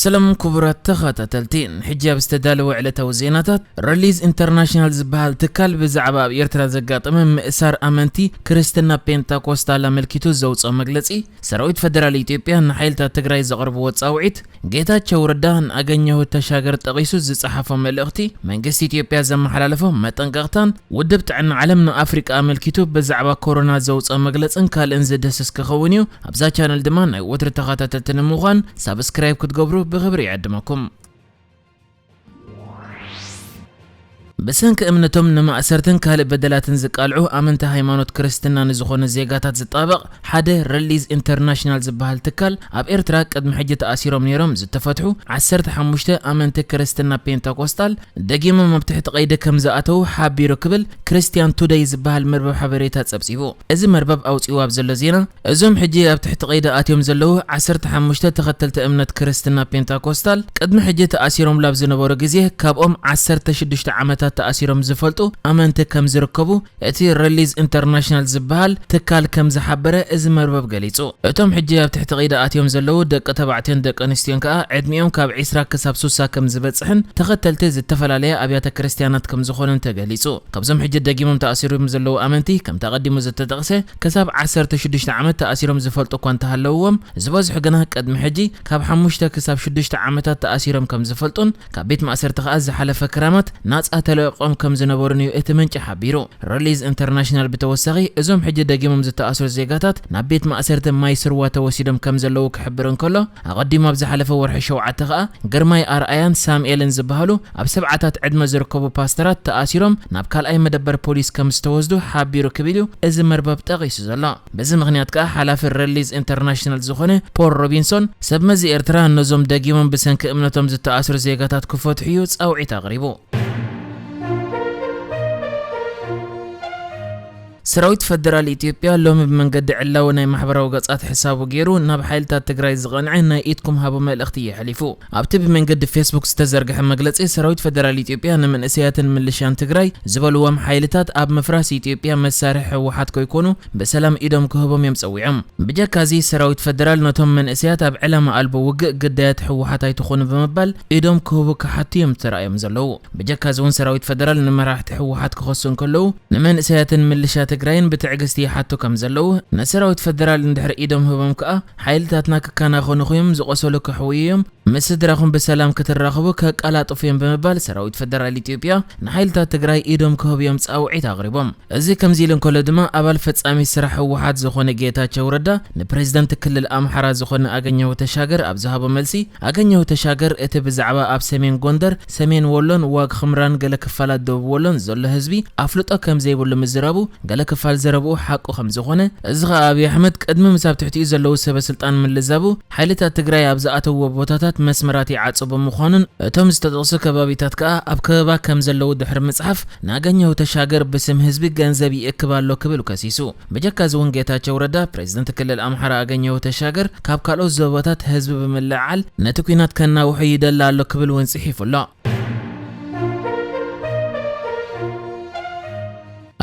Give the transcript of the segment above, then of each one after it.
ሰላም ክቡራት ተኸታተልቲ፣ ሕጂ ኣብ ዝተዳለወ ዕለታዊ ዜናታት፣ ሪሊዝ ኢንተርናሽናል ዝበሃል ትካል ብዛዕባ ኣብ ኤርትራ ዘጋጠመ ምእሳር ኣመንቲ ክርስትና ፔንታኮስታል ኣመልኪቱ ዘውፅኦ መግለፂ፣ ሰራዊት ፈደራል ኢትዮጵያ ንሓይልታት ትግራይ ዘቕርብዎ ጻውዒት፣ ጌታቸው ረዳ ንኣገኘሁ ተሻገር ጠቒሱ ዝጸሓፎ መልእኽቲ፣ መንግስቲ ኢትዮጵያ ዘመሓላለፎ መጠንቀቕታን፣ ውድብ ጥዕና ዓለም ንኣፍሪቃ ኣመልኪቱ ብዛዕባ ኮሮና ዘውፅኦ መግለጽን ካልእን ዝድህስስ ክኸውን እዩ። ኣብዛ ቻነል ድማ ናይ ወትሪ ተኸታተልቲ ንምዃን ሳብስክራይብ ክትገብሩ ብኽብሪ ይዕድመኩም። ብሰንኪ እምነቶም ንማእሰርትን ካልእ በደላትን ዝቃልዑ ኣመንቲ ሃይማኖት ክርስትና ንዝኾኑ ዜጋታት ዝጣበቕ ሓደ ሪሊዝ ኢንተርናሽናል ዝበሃል ትካል፣ ኣብ ኤርትራ ቅድሚ ሕጂ ተኣሲሮም ነይሮም ዝተፈትሑ ዓሰርተ ሓሙሽተ ኣመንቲ ክርስትና ፔንታኮስታል ደጊሞም ኣብ ትሕቲ ቀይዲ ከም ዝኣተዉ ሓቢሩ ክብል ክርስቲያን ቱደይ ዝበሃል መርበብ ሓበሬታ ጸብጺቡ። እዚ መርበብ ኣውጺኡ ኣብ ዘሎ ዜና፣ እዞም ሕጂ ኣብ ትሕቲ ቀይዲ ኣትዮም ዘለዉ ዓሰርተ ሓሙሽተ ተኸተልቲ እምነት ክርስትና ፔንታኮስታል ቅድሚ ሕጂ ተኣሲሮም ላብ ዝነበሩ ግዜ ካብኦም ዓሰርተ ሽዱሽተ ዓመታት ተኣሲሮም ዝፈልጡ ኣመንቲ ከም ዝርከቡ እቲ ሪሊዝ ኢንተርናሽናል ዝበሃል ትካል ከም ዝሓበረ እዚ መርበብ ገሊጹ። እቶም ሕጂ ኣብ ትሕቲ ቀይዲ ኣትዮም ዘለዉ ደቂ ተባዕትዮን ደቂ ኣንስትዮን ከኣ ዕድሚኦም ካብ ዒስራ ክሳብ ሱሳ ከም ዝበጽሕን ተኸተልቲ ዝተፈላለያ ኣብያተ ክርስትያናት ከም ዝኾኑን ተገሊጹ። ካብዞም ሕጂ ደጊሞም ተኣሲሮም ዘለዉ ኣመንቲ፣ ከምቲ ኣቐዲሙ ዝተጠቕሰ፣ ክሳብ ዓሰርተ ሽዱሽተ ዓመት ተኣሲሮም ዝፈልጡ እኳ እንተሃለውዎም፣ ዝበዝሑ ግና ቅድሚ ሕጂ ካብ ሓሙሽተ ክሳብ ሽዱሽተ ዓመታት ተኣሲሮም ከም ዝፈልጡን ካብ ቤት ማእሰርቲ ከኣ ዝሓለፈ ክራማት ናጻ ተለቂቖም ከም ዝነበሩን እዩ እቲ ምንጪ ሓቢሩ። ሪሊዝ ኢንተርናሽናል ብተወሳኺ፣ እዞም ሕጂ ደጊሞም ዝተኣስሩ ዜጋታት ናብ ቤት ማእሰርቲ ማይ ስርዋ ተወሲዶም ከም ዘለዉ ክሕብር እንከሎ፣ ኣቐዲሙ ኣብ ዝሓለፈ ወርሒ ሸውዓተ ከኣ ግርማይ ኣርኣያን ሳምኤልን ዝበሃሉ ኣብ ሰብዓታት ዕድመ ዝርከቡ ፓስተራት ተኣሲሮም ናብ ካልኣይ መደበር ፖሊስ ከም ዝተወስዱ ሓቢሩ ክብል እዩ እዚ መርበብ ጠቒሱ ዘሎ። በዚ ምኽንያት ከኣ ሓላፊ ሪሊዝ ኢንተርናሽናል ዝኾነ ፖል ሮቢንሶን፣ ሰብ መዚ ኤርትራ ነዞም ደጊሞም ብሰንኪ እምነቶም ዝተኣስሩ ዜጋታት ክፈትሑ እዩ ጻውዒት ኣቕሪቡ። ሰራዊት ፈደራል ኢትዮጵያ ሎሚ ብመንገዲ ዕላዊ ናይ ማሕበራዊ ገጻት ሕሳቡ ገይሩ ናብ ሓይልታት ትግራይ ዝቐንዐ ናይ ኢድኩም ሃቡ መልእኽቲ እዩ ኣሕሊፉ። ኣብቲ ብመንገዲ ፌስቡክ ዝተዘርግሐ መግለጺ፣ ሰራዊት ፈደራል ኢትዮጵያ ንመንእሰያትን ምልሻን ትግራይ ዝበልዎም ሓይልታት ኣብ ምፍራስ ኢትዮጵያ መሳርሒ ህወሓት ከይኮኑ ብሰላም ኢዶም ክህቦም እዮም ጸዊዖም። ብጀካ እዚ፣ ሰራዊት ፈደራል ነቶም መንእሰያት ኣብ ዕላማ ኣልቦ ውግእ ግዳያት ህወሓት ኣይትኾኑ ብምባል ኢዶም ክህቡ ክሓቱ እዮም ተራእዮም ዘለዉ። ብጀካ እዚ እውን ሰራዊት ፈደራል ንመራሕቲ ህወሓት ክኸሱ እንከለዉ፣ ንመንእሰያትን ምልሻ ትግራይን ብትዕግስቲ ይሓቱ ከም ዘለዉ፣ ንሰራዊት ፈደራል እንድሕር ኢዶም ህቦም ከኣ ሓይልታትና ክከናኸኑ እዮም፣ ዝቆሰሉ ከሕውዩ እዮም፣ ምስ ስድራኹም ብሰላም ክትራኸቡ ከቀላጥፉ እዮም ብምባል ሰራዊት ፈደራል ኢትዮጵያ ንሓይልታት ትግራይ ኢዶም ክህቡ እዮም ጻውዒት ኣቕሪቦም። እዚ ከምዚ ኢሉ እንከሎ ድማ ኣባል ፈጻሚ ስራሕ ህወሓት ዝኾነ ጌታቸው ረዳ ንፕሬዝደንት ክልል ኣምሓራ ዝኾነ ኣገኘሁ ተሻገር ኣብ ዝሃቦ መልሲ፣ ኣገኘሁ ተሻገር እቲ ብዛዕባ ኣብ ሰሜን ጎንደር፣ ሰሜን ወሎን ዋግ ኽምራን ገለ ክፋላት ደቡብ ወሎን ዘሎ ህዝቢ ኣፍልጦ ከም ዘይብሉ ምዝራቡ ገለ ክፋል ዘረብኡ ሓቁ ከም ዝኾነ፣ እዚ ኸኣ ኣብይ ኣሕመድ ቅድሚ ምስ ኣብ ትሕቲኡ ዘለዉ ሰበ ስልጣን ምልዛቡ ሓይልታት ትግራይ ኣብ ዝኣተውዎ ቦታታት መስመራት ይዓጽቡ ምዃኑን እቶም ዝተጠቕሱ ከባቢታት ከኣ ኣብ ከበባ ከም ዘለዉ ድሕሪ ምጽሓፍ ንኣገኘሁ ተሻገር ብስም ህዝቢ ገንዘብ ይእክብ ኣሎ ክብል ከሲሱ። ብጀካ እዚ እውን ጌታቸው ረዳ ፕሬዝደንት ክልል ኣምሓራ ኣገኘሁ ተሻገር ካብ ካልኦት ዞባታት ህዝቢ ብምልዕዓል ነቲ ኲናት ከናውሖ ይደሊ ኣሎ ክብል እውን ጽሒፉ ኣሎ።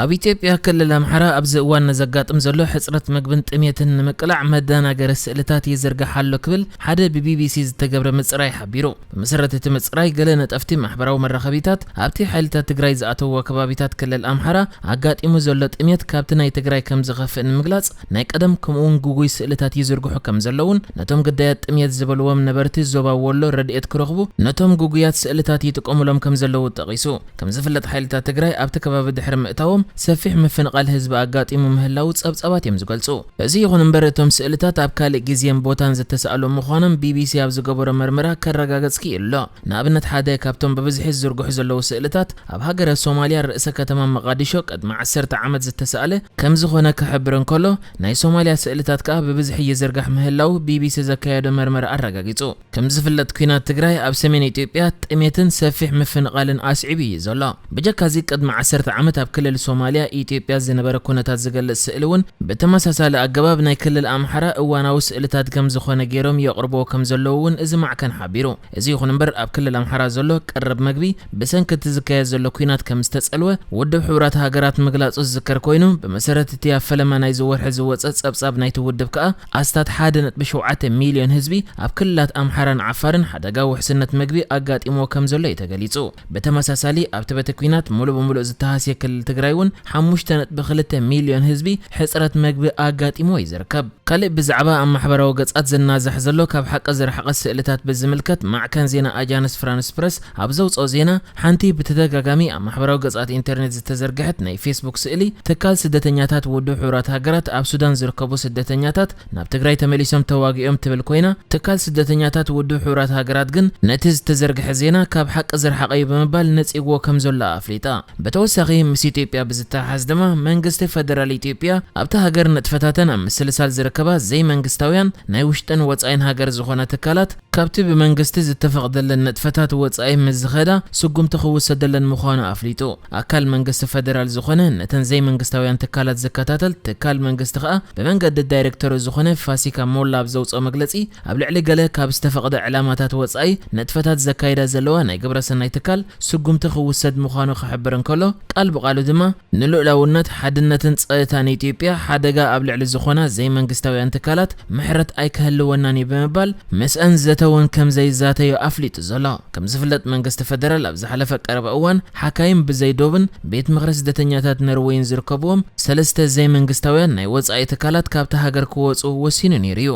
ኣብ ኢትዮጵያ ክልል ኣምሓራ ኣብዚ እዋን ንዘጋጥም ዘሎ ሕጽረት መግብን ጥሜትን ንምቅላዕ መደናገሪ ስእልታት ይዝርጋሕ ኣሎ ክብል ሓደ ብቢቢሲ ዝተገብረ ምጽራይ ሓቢሩ። ብመሰረት እቲ ምጽራይ፣ ገለ ነጠፍቲ ማሕበራዊ መራኸቢታት ኣብቲ ሓይልታት ትግራይ ዝኣተውዎ ከባቢታት ክልል ኣምሓራ ኣጋጢሙ ዘሎ ጥሜት ካብቲ ናይ ትግራይ ከም ዝኸፍእ ንምግላጽ ናይ ቀደም ከምኡውን ግጉይ ስእልታት ይዝርግሑ ከም ዘለውን ነቶም ግዳያት ጥሜት ዝበልዎም ነበርቲ ዞባ ወሎ ረድኤት ክረኽቡ ነቶም ግጉያት ስእልታት ይጥቀሙሎም ከም ዘለዉ ጠቒሱ። ከም ዝፍለጥ ሓይልታት ትግራይ ኣብቲ ከባቢ ድሕሪ ምእታዎም ሰፊሕ ምፍንቓል ህዝቢ ኣጋጢሙ ምህላዉ ጸብጻባት እዮም ዝገልጹ። እዚ ይኹን እምበር እቶም ስእልታት ኣብ ካልእ ግዜን ቦታን ዝተሳእሉ ምዃኖም ቢቢሲ ኣብ ዝገበሮ መርመራ ከረጋግጽ ክኢሉ ኣሎ። ንኣብነት ሓደ ካብቶም ብብዝሒ ዝዝርግሑ ዘለዉ ስእልታት ኣብ ሃገረ ሶማልያ ርእሰ ከተማ መቓዲሾ ቅድሚ ዓሰርተ ዓመት ዝተሳእለ ከም ዝኾነ ክሕብር እንከሎ ናይ ሶማልያ ስእልታት ከኣ ብብዝሒ ይዝርጋሕ ምህላዉ ቢቢሲ ዘካየዶ መርመራ ኣረጋጊጹ። ከም ዝፍለጥ ኲናት ትግራይ ኣብ ሰሜን ኢትዮጵያ ጥሜትን ሰፊሕ ምፍንቓልን ኣስዒቡ እዩ ዘሎ። ብጀካ እዚ ቅድሚ ዓሰርተ ዓመት ኣብ ክልል ሶማልያ ሶማልያ፣ ኢትዮጵያ ዝነበረ ኩነታት ዝገልጽ ስእሊ እውን ብተመሳሳሊ ኣገባብ ናይ ክልል ኣምሓራ እዋናዊ ስእልታት ከም ዝኾነ ገይሮም የቕርብዎ ከም ዘለዉ እውን እዚ ማዕከን ሓቢሩ። እዚ ይኹን እምበር፣ ኣብ ክልል ኣምሓራ ዘሎ ቀረብ መግቢ ብሰንኪ እቲ ዝካየድ ዘሎ ኲናት ከም ዝተጸልወ ውድብ ሕቡራት ሃገራት ምግላጹ ዝዝከር ኮይኑ፣ ብመሰረት እቲ ኣብ ፈለማ ናይዚ ወርሒ ዝወጸ ጸብጻብ ናይቲ ውድብ ከኣ፣ ኣስታት ሓደ ነጥቢ ሸውዓተ ሚልዮን ህዝቢ ኣብ ክልላት ኣምሓራን ዓፋርን ሓደጋ ውሕስነት መግቢ ኣጋጢምዎ ከም ዘሎ እዩ ተገሊጹ። ብተመሳሳሊ፣ ኣብቲ በቲ ኲናት ሙሉእ ብሙሉእ ዝተሃስየ ክልል ትግራይ እውን ሓሙሽተ ነጥቢ ክልተ ሚልዮን ህዝቢ ሕጽረት መግቢ ኣጋጢምዎ እዩ ዝርከብ። ካልእ ብዛዕባ ኣብ ማሕበራዊ ገጻት ዝናዛሕ ዘሎ ካብ ሓቂ ዝረሓቐ ስእልታት ብዝምልከት፣ ማዕከን ዜና ኣጃንስ ፍራንስ ፕረስ ኣብ ዘውጽኦ ዜና፣ ሓንቲ ብተደጋጋሚ ኣብ ማሕበራዊ ገጻት ኢንተርኔት ዝተዘርግሐት ናይ ፌስቡክ ስእሊ፣ ትካል ስደተኛታት ውድብ ሕቡራት ሃገራት ኣብ ሱዳን ዝርከቡ ስደተኛታት ናብ ትግራይ ተመሊሶም ተዋጊኦም ትብል ኮይና፣ ትካል ስደተኛታት ውድብ ሕቡራት ሃገራት ግን ነቲ ዝተዘርግሐ ዜና ካብ ሓቂ ዝረሓቐ እዩ ብምባል ነጺግዎ ከም ዘሎ ኣፍሊጣ። ብተወሳኺ፣ ምስ ኢትዮጵያ ብዝተሓሓዝ ድማ፣ መንግስቲ ፈደራል ኢትዮጵያ ኣብታ ሃገር ንጥፈታተን ኣብ ምስልሳል ዝርከባ ዘይመንግስታውያን ናይ ውሽጥን ወጻኢን ሃገር ዝኾና ትካላት ካብቲ ብመንግስቲ ዝተፈቕደለን ንጥፈታት ወጻኢ ምስ ዝኸዳ ስጉምቲ ክውሰደለን ምዃኑ ኣፍሊጡ። ኣካል መንግስቲ ፈደራል ዝኾነ ነተን ዘይመንግስታውያን ትካላት ዝከታተል ትካል መንግስቲ ከኣ ብመንገዲ ዳይሬክተሩ ዝኾነ ፋሲካ ሞላ ኣብ ዘውጽኦ መግለጺ፣ ኣብ ልዕሊ ገለ ካብ ዝተፈቕደ ዕላማታት ወጻኢ ንጥፈታት ዘካይዳ ዘለዋ ናይ ግብረሰናይ ትካል ስጉምቲ ክውሰድ ምዃኑ ክሕብር እንከሎ፣ ቃል ብቓሉ ድማ፣ "ንልኡላውነት፣ ሓድነትን ጸጥታን ኢትዮጵያ ሓደጋ ኣብ ልዕሊ ዝኾና ዘይመንግስታውያን ትካላት ምሕረት ኣይክህልወናን እዩ" ብምባል፣ ምስአን ዘተ እውን ከም ዘይዛተዮ ኣፍሊጡ ዘሎ። ከም ዝፍለጥ፣ መንግስቲ ፈደራል ኣብ ዝሓለፈ ቀረባ እዋን፣ ሓካይም ብዘይ ዶብን ቤት ምኽሪ ስደተኛታት ነርወይን ዝርከብዎም ሰለስተ ዘይመንግስታውያን ናይ ወጻኢ ትካላት ካብታ ሃገር ክወጹ ወሲኑ ነይሩ እዩ።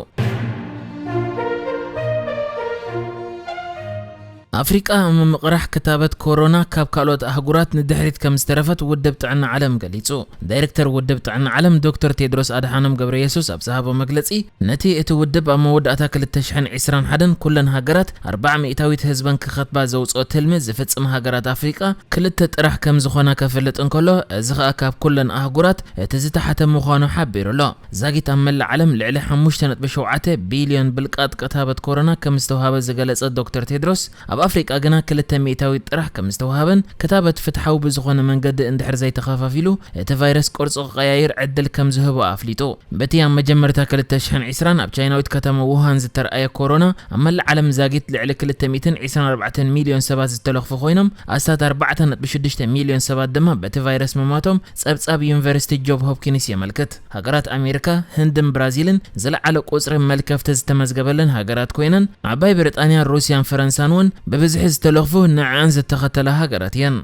ኣፍሪቃ ኣብ ምምቕራሕ ክታበት ኮሮና ካብ ካልኦት ኣህጉራት ንድሕሪት ከም ዝተረፈት ውድብ ጥዕና ዓለም ገሊጹ። ዳይሬክተር ውድብ ጥዕና ዓለም ዶክተር ቴድሮስ ኣድሓኖም ገብረየሱስ ኣብ ዝሃቦ መግለጺ፣ ነቲ እቲ ውድብ ኣብ መወዳእታ ክልተ ሽሕን ዕስራን ሓደን ኩለን ሃገራት ኣርብዓ ሚእታዊት ህዝበን ክኸትባ ዘውጽኦ ትልሚ ዝፍጽማ ሃገራት ኣፍሪቃ ክልተ ጥራሕ ከም ዝኾና ከፍልጥ እንከሎ፣ እዚ ኸኣ ካብ ኩለን ኣህጉራት እቲ ዝተሓተ ምዃኑ ሓቢሩ ኣሎ። ዛጊት ኣብ መላእ ዓለም ልዕሊ ሓሙሽተ ነጥቢ ሸውዓተ ቢልዮን ብልቃጥ ክታበት ኮሮና ከም ዝተውሃበ ዝገለጸ ዶክተር ቴድሮስ፣ ኣብ ኣፍሪቃ ግና ክልተ ሚእታዊት ጥራሕ ከም ዝተውሃበን ክታበት ፍትሓዊ ብዝኾነ መንገዲ እንድሕር ዘይተኸፋፊሉ፣ እቲ ቫይረስ ቅርጹ ክቀያይር ዕድል ከም ዝህቦ ኣፍሊጡ። በቲ ኣብ መጀመርታ ክልተ ሽሕን ዕስራን ኣብ ቻይናዊት ከተማ ውሃን ዝተርኣየ ኮሮና፣ ኣብ መላእ ዓለም ዛጊት ልዕሊ ክልተ ሚእትን ዕስራን ኣርባዕተን ሚልዮን ሰባት ዝተለኽፉ ኮይኖም፣ ኣስታት ኣርባዕተ ነጥቢ ሽዱሽተ ሚልዮን ሰባት ድማ በቲ ቫይረስ ምማቶም ጸብጻብ ዩኒቨርሲቲ ጆብ ሆፕኪንስ የመልክት። ሃገራት ኣሜሪካ፣ ህንድን ብራዚልን ዝለዓለ ቁጽሪ መልከፍቲ ዝተመዝገበለን ሃገራት ኮይነን፣ ዓባይ ብሪጣንያ፣ ሩስያን ፈረንሳን እውን ብብዝሒ ዝተለኽፉ ንዐኣን ዝተኸተላ ሃገራት እየን።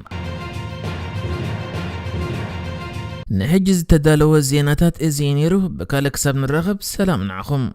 ንሕጂ ዝተዳለወ ዜናታት እዚ እዩ ነይሩ። ብካልእ ክሳብ ንራኸብ፣ ሰላም ንዓኹም።